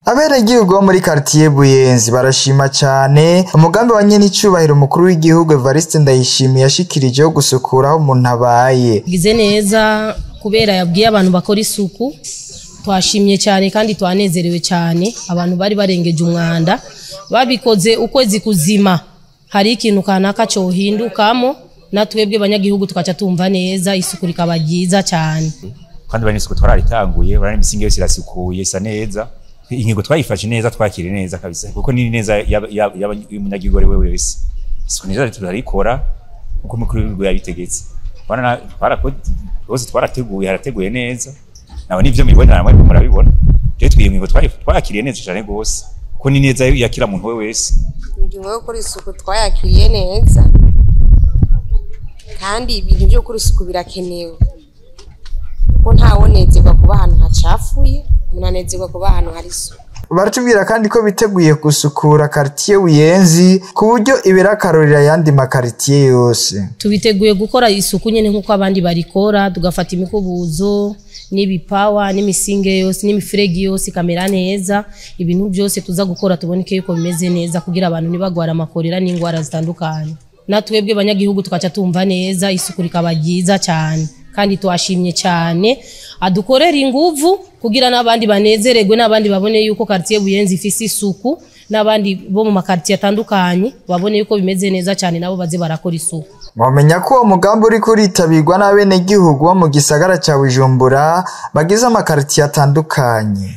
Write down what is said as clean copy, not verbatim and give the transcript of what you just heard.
Abenegihugu bo muri quartier Buyenzi barashima cane umugambi wa nyenicubahiro umukuru w'igihugu Evariste Ndayishimiye yashikirije wo gusukura aho umuntu abaye. Gize neza kubera yabwiye abantu bakora isuku, twashimye cyane kandi twanezerewe cyane. Abantu bari barengeje umwanda babikoze ukwezi kuzima, hari ikintu kanaka cohindukamo, natwebwe banyagihugu tukaca tumva neza, isuku rikaba ryiza cyane. Kandi bari isuku twararitanguye, bari imisingi yose irasukuye isa neza. Ingingo twayifashe neza, twakire neza kabisa, kuko ni neza y'umunyagihugu ari we wese. Isuku neza turarikora uko umukuru w'igihugu yabitegetse. Bose twarateguye, harateguye neza, nawe nivyo mubibona, namwe murabibona. Rero twiye ingingo twakiriye neza cyane gose, kuko ni neza yakira muntu we wese. Ingingo yo gukora isuku twayakiriye neza, kandi ibintu byo gukora isuku birakenewe, kuko ntawonezerwa kuba ahantu hacafuye, umuntu anezerwa kuba ahantu hari isuku. Baratubwira kandi ko biteguye gusukura quartier Buyenzi ku buryo iberakarorera ayandi makartier yose. Tubiteguye gukora isuku nyene nkuko abandi barikora, tugafata imikubuzo n'ibipawa n'imisinge yose n'imifuregi yose ikamera neza. Ibintu byose tuza gukora tuboneke yuko bimeze neza, kugira abantu ntibagwara amakorera n'ingwara zitandukanye. Natwebwe banyagihugu tukaca tumva neza, isuku rikaba ryiza cyane, kandi twashimye cyane. Adukorera inguvu kugira n'abandi banezererwe, n'abandi babone yuko quartier Buyenzi ifise isuku, n'abandi bo mu makartier atandukanye babone yuko bimeze neza cyane, nabo baze barakora isuku. Mwomenya ko uwo mugambi uriko uritabirwa n'abenegihugu bo mu gisagara ca Bujumbura bagize amakartier atandukanye.